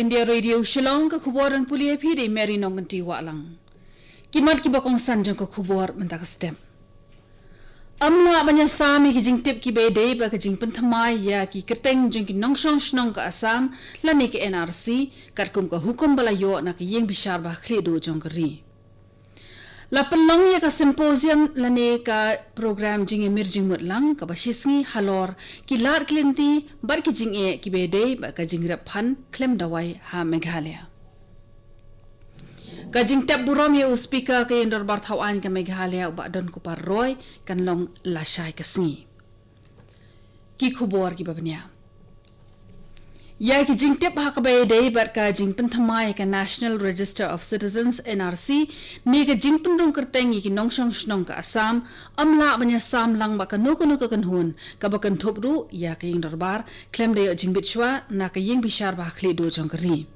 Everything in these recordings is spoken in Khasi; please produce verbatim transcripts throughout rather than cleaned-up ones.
India Radio Shillong, ka khubor ban pule ïa phi da i Mary Nongkynti Wahlang. Ki mat kiba kongsan jong ka khubor mynta ka step. Ym lah ban ïasam ïa ki jingtip kiba ïadei bad ka jingpynthymmai ïa ki kyrteng jong ki nongshong shnong ka Assam lane ka N R C, katkum ka hukum ba la ïoh na ka ïing bishar ba ha khlieh duh jong ka ri. La pynlong ïa ka symposium lane ka program jingïamir jingmut lang kaba shisngi halor ki lad ki lynti bad ki jingeh kiba ïadei bad ka jingrep phan khlem dawai ha Meghalaya. Ka jingtep burom ïa u Speaker ka Ïing Dorbar Thaw Aiñ ka Meghalaya, u Bah Donkupar Roy, kan long lashai ka sngi. Ki khubor kiba bniah. Ïa ki jingtip ha kaba ïadei bad ka jingpynthymmai ïa ka National Register of Citizens, N R C, ne ka jingpynrung kyrteng ïa ki nongshong shnong ka Assam, ym lah ban ïasam lang bad kano kano ka kynhun kaba kynthup ruh ïa ka ïing dorbar khlem da ïoh jingbit shuwa na ka ïing bishar ba ha khlieh duh jong ka ri.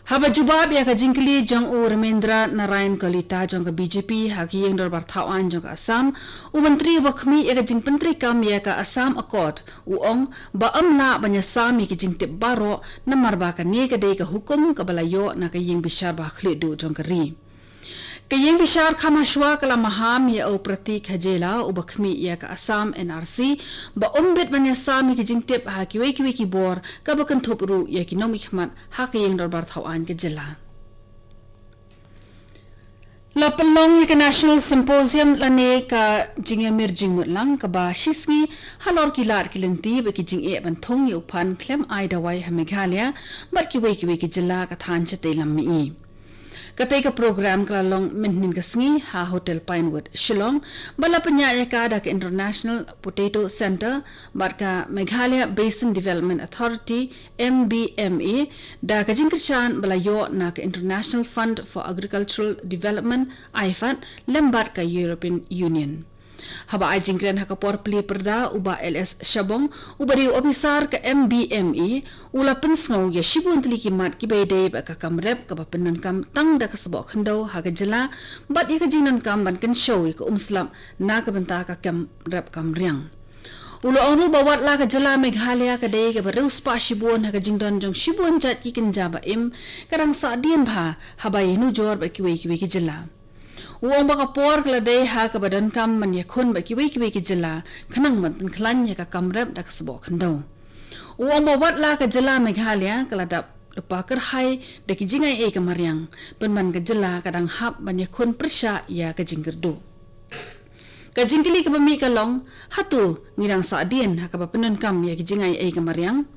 Haba jubab ïa ka jingkylli jong u Ramendra Narayan Kalita jong ka B J P ha ka Ïing Dorbar Thaw Aiñ jong ka Assam, u Myntri uba khmih ïa ka jingpyntreikam ïa ka Assam Accord, u ong ba ym lah ban ïasam ïa ki jingtip baroh namar ba kane ka dei ka hukum kaba la ïoh na ka ïing bishar ba ha khlieh duh jong ka ri. Ka ïing bishar kham hashwa ka la maham ïa u Pratik Hajela uba khmih ïa ka Assam N R C ba um bit ban ïasam ïa ki jingtip ha kiwei kiwei ki bor kaba kynthup ruh ïa ki nongmihkhmat ha ka Ïing Dorbar Thaw Aiñ ka jylla. La pynlong ïa ka National Symposium lane ka jingïamir jingmut lang kaba shisngi halor ki lad ki lynti bad ki jingeh ban thung ïa u phan khlem ai dawai ha Meghalaya bad kiwei kiwei ki jylla ka thaiñ shatei lam mihngi. Katei ka program ka la long mynhynnin ka sngi ha Hotel Pinewood, Shillong, bad la pynïaid ïa ka da ka International Potato Centre bad ka Meghalaya Basin Development Authority, M B M A, da ka jingkyrshan ba la ïoh na ka International Fund for Agricultural Development, IFAD, lem bad ka European Union. Haba ai jingkren ha ka por plie pyrda, u Bah L S Shabong, uba dei u ophisar ka M B M A, u la pynsngew ïa shibun tylli ki mat kiba ïadei bad ka kam rep kaba pyndonkam tang da ka sboh khyndew ha ka jylla bad ïa ka jingdonkam ban kynshew ïa ka umslap na ka bynta ka kam rep kam riang. U la ong ruh ba wat la ka jylla Meghalaya ka dei kaba riewspah shibun ha ka jingdon jong shibun jait ki kynja ba im, ka dang sahdien bha haba ïanujor bad kiwei kiwei ki jylla. U ong ba ka por ka la dei ha kaba donkam ban ïakhun bad kiwei kiwei ki jylla khnang ban pynkhlaiñ ïa ka kam rep da ka sboh khyndew. U ong ba wat la ka jylla Meghalaya ka la dap lypa kyrhai da ki jingaiei ka mariang, pynban ka jylla ka dang hap ban ïakhun pyrshah ïa ka jingkyrduh. Ka jingkylli kaba mih ka long, hato ngi dang sahdien ha kaba pyndonkam ïa ki jingaiei ka mariang?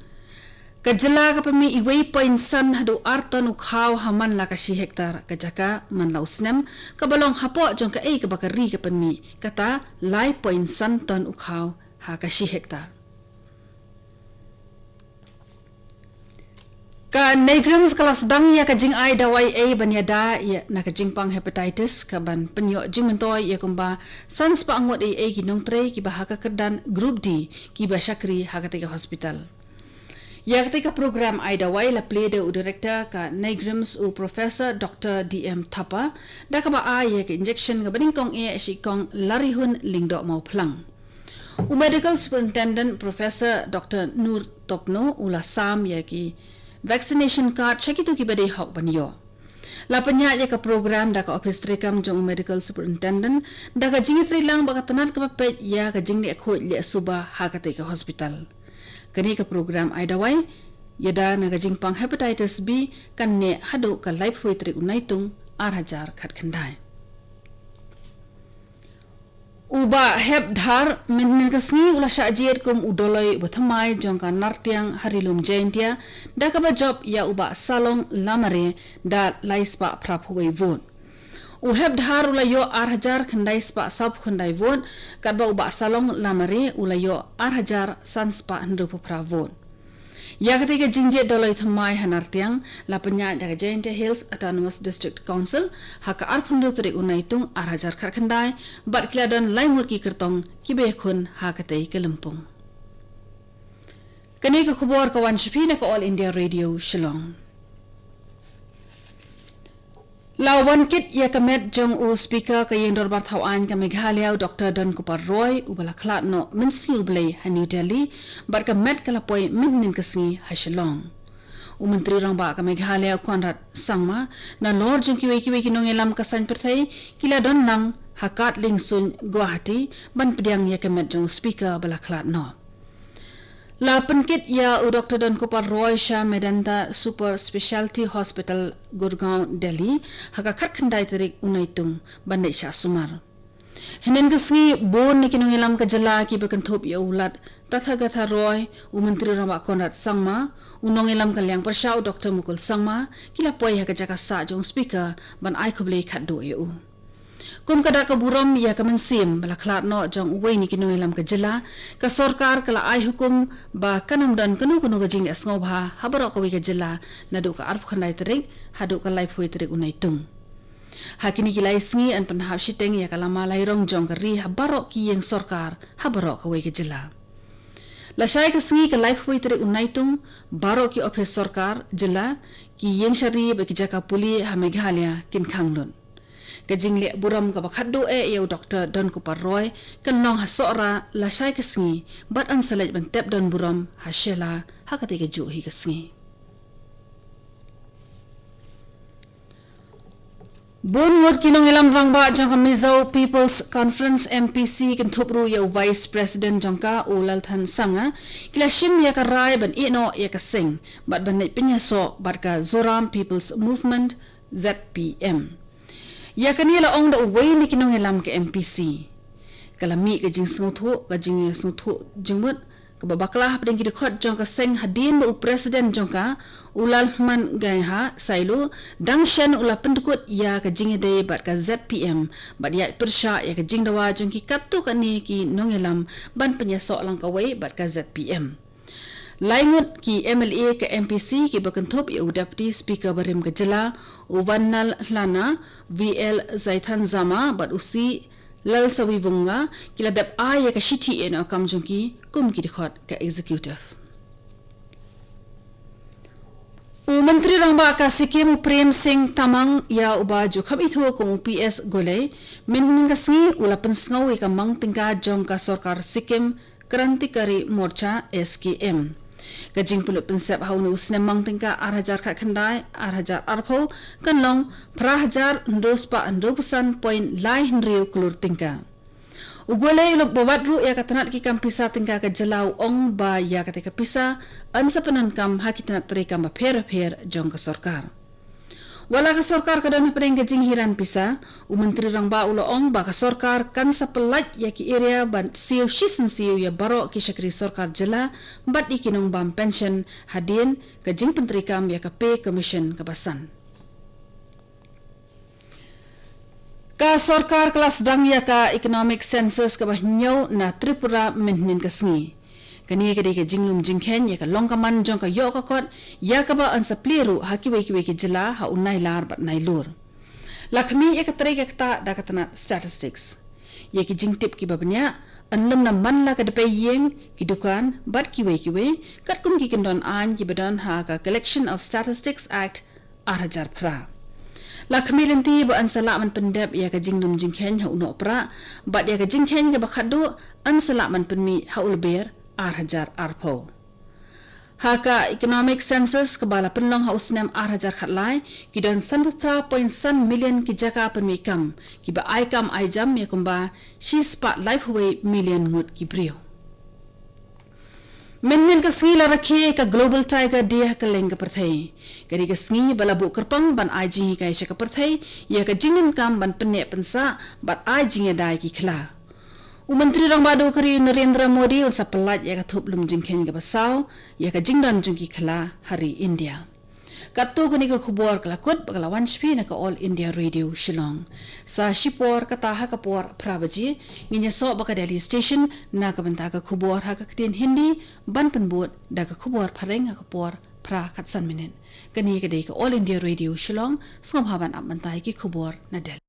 Ka jylla ka pynmih iwei point san haduh ar ton u khaw ha man la ka shi hektar ka jaka man la u snem, kaba long hapoh jong kaei kaba ka ri ka pynmih, kata lai point san ton u khaw ha ka shi hektar. Ka NEIGRIHMS ka la sdang ïa ka jingai dawai ei ban ïada ïa na ka jingpang hepatitis, ka ban pynïoh jingmyntoi ïa kumba san spah ngut ei ei ki nongtrei kiba ha ka kyrdan Group D kiba shakri ha katei ka hospital. Ïa katei ka program ai dawai la plie da u director ka NEIGRIHMS, u Professor Doctor D M Thapa, da kaba ai ïa ka injection kaba nyngkong eh sha i Kong Larihun Lyngdoh Mawphlang. U Medical Superintendent Professor Doctor Nur Topno u la sam ïa ki vaccination card sha kito kiba dei hok ban ïoh. La pynïaid ïa ka program da ka ophis treikam jong u Medical Superintendent, da ka jingïatreilang bad ka tnat kaba peit ïa ka jingleh khuid leh suba ha katei ka hospital. Kane ka program ai dawai ïada na ka jingpang hepatitis B kan neh haduh ka laiphew tarik u Naitung ar hajar khatkhyndai. U Bah Hep Dhar, mynhynnin ka sngi u la shah jied kum u Doloi uba thymmai jong ka Nartiang ha Ri Lum Jaintia, da kaba jop ïa u Bah Salong Lamare da lai spah phraphew wei vote. U Hep Dhar u la ïoh ar hajar khyndai spah sawphew khyndai vote, katba u Bah Salong Lamare u la ïoh ar hajar san spah hynriewphew phra vote. Ïa katei ka jingjied Doloi thymmai ha Nartiang la pynïaid da ka Jaintia Hills Autonomous District Council ha ka arphew hynriew tarik u Naitung ar hajar khatkhyndai, bad ki la don lai ngut ki kyrtong kiba ïakhun ha katei ka lympung. Kane ka khubor ka wan sha phi na ka All India Radio Shillong. La wan kit ïa ka met jong u Speaker ka Ïing Dorbar Thaw Aiñ ka Meghalaya, u Doctor Donkupar Roy, uba la khlad noh mynsngi u Blei ha New Delhi, bad ka met ka la poi mynhynnin ka sngi ha Shillong. U Myntri Rangbah ka Meghalaya, Conrad Sangma, nalor jong kiwei kiwei ki nongïalam ka saiñ pyrthei, ki la don lang ha kad liengsuiñ Guwahati ban pdiang ïa ka met jong u Speaker ba la khlad noh. La pynkit ïa u Doktor Donkupar Roy sha Medanta Super Specialty Hospital, Gurgaon, Delhi, ha ka khatkhyndai tarik u Naitung ban leit shah sumar. Hynnin ka sngi, bun na ki nongïalam ka jylla kiba kynthup ïa u Lat Tathagatha Roy, u Myntri Rangbah Conrad Sangma, u nongïalam ka liang pyrshah u Doktor Mukul Sangma, ki la poi ha ka jaka sah jong u Speaker ban ai khublei khatduh ïa u. Kum ka dak ka burom ïa ka mynsiem ba la khlad noh jong uwei na ki nongïalam ka jylla, ka sorkar ka la ai hukum ba kan ym don kano kano ka jingleh sngewbha ha baroh kawei ka jylla naduh ka arphew khyndai tarik haduh ka laiphew tarik u Naitung. Ha kine ki lai sngi yn pynhap shiteng ïa ka lama lai rong jong ka ri ha baroh ki ïing sorkar ha baroh kawei ka jylla. Lashai ka sngi ka laiphew tarik u Naitung, baroh ki ophis sorkar jylla, ki ïing shari bad ki jaka pule ha Meghalaya kin khang lut. Ka jingleh burom kaba khatduh eh ïa u Doktor Donkupar Roy kan long ha Sohra lashai ka sngi, bad yn sa leit ban tep don burom ha Shella ha katei kajuh hi ka sngi. Bun ngut ki nongïalam rangbah jong ka Mizo People's Conference, M P C, kynthup ruh ïa u Vice President jong ka, u Lalthansanga, ki la shim ïa ka rai ban ïehnoh ïa ka seng bad ban leit pynïasoh bad ka Zoram People's Movement, Z P M. Ïa kane la ong da uwei na ki nongïalam ka M P C. Ka la mih ka jingsngewthuh, ka jingsngewthuh jingmut kaba bakla hapdeng ki dkhot jong ka seng hadien ba u President jong ka, u Lalhmangaihai Sailo, dang shen u la pyndkut ïa ka jingïadei bad ka Z P M bad ïaid pyrshah ïa ka jingdawa jong ki katto katne ki nongïalam ban pynïasoh lang kawei bad ka Z P M. Lai ngut ki M L A ka M P C kiba kynthup ïa u Deputy Speaker barim ka jylla, u Vanlalana V L Zaithanzama bad u C Lalsawivunga, ki la dep ai ïa ka shithi ïehnoh kam jong ki kum ki dkhot ka Executive. U Myntri Rangbah ka Sikkim, u Prem Singh Tamang, ïa uba ju kham ithuh kum u P S Golei, mynhynnin ka sngi u la pynsngew ïa ka mang tyngka jong ka sorkar Sikkim Krantikari Morcha, S K M. Ka jingpynlut pynsep ha une u snem mang tyngka ar hajar khatkhyndai ar hajar arphew kan long phra hajar hynriew spah hynriewphew san point lai hynriew klur tyngka. U Golei u la bat ruh ïa ka tnat ki kam pisa tyngka ka jylla, u ong ba ïa katei ka pisa yn sa pyndonkam ha ki tnat treikam bapher bapher jong ka sorkar. Wat la ka sorkar ka don hapdeng ka jinghiran pisa, u Myntri Rangbah u la ong ba ka sorkar kan sa pyllait ïa ki area ba siew shisien siew ïa baroh ki shakri sorkar jylla bad ïa ki nongbam pension hadien ka jingpyntreikam ïa ka Pay Commission kaba san. Ka sorkar ka la sdang ïa ka Economic Census kaba hynñiew na Tripura mynhynnin ka sngi. Kane ka dei ka jinglum jingkheiñ ïa ka long ka man jong ka ïoh ka kot, ïa kaba yn sa plie ruh ha kiwei kiwei ki jylla ha u Nailar bad Nailur. La khmih ïa ka trei ka ktah da ka tnat Statistics. Ïa ki jingtip kiba bniah yn lum na man la ka dpei ïing, ki dukan bad kiwei kiwei, katkum ki kyndon aiñ kiba don ha ka Collection of Statistics Act ar hajar phra. La khmih lynti ba yn sa lah ban pyndep ïa ka jinglum jingkheiñ ha u Nohprah bad ïa ka jingkheiñ kaba khatduh yn sa lah ban pynmih ha u Lber ar hajar arphew. Ha ka Economic Census kaba la pynlong ha u snem ar hajar khatlai, ki don sanphew phra point san million ki jaka pynmih kam kiba ai kam ai jam ïa kumba shispah laiphew million ngut ki briew. Mynhynnin ka sngi la rakhe ka Global Tiger Day ha kylleng ka pyrthei. Ka dei ka sngi ba la buh kyrpang ban ai jinghikai sha ka pyrthei ïa ka jingdonkam ban pynneh pynsah bad ai jingïada ïa ki khla. U Myntri Rangbah Duh ka ri, Narendra Modi, u sa pyllait ïa ka thup lum jingkheiñ kaba saw ïa ka jingdon jong ki khla ha ri India. Katto kane ka khubor ka la kut bad ka la wan sha phi na ka All India Radio Shillong. Sa shipor kata ha ka por phra baje ngin ïasoh bad ka Delhi Station na ka bynta ka khubor ha ka ktien Hindi, ban pynbud da ka khubor phareng ha ka por phra khatsan minit. Kane ka dei ka All India Radio Shillong, sngewbha ban ap mynta ïa ki khubor na Delhi.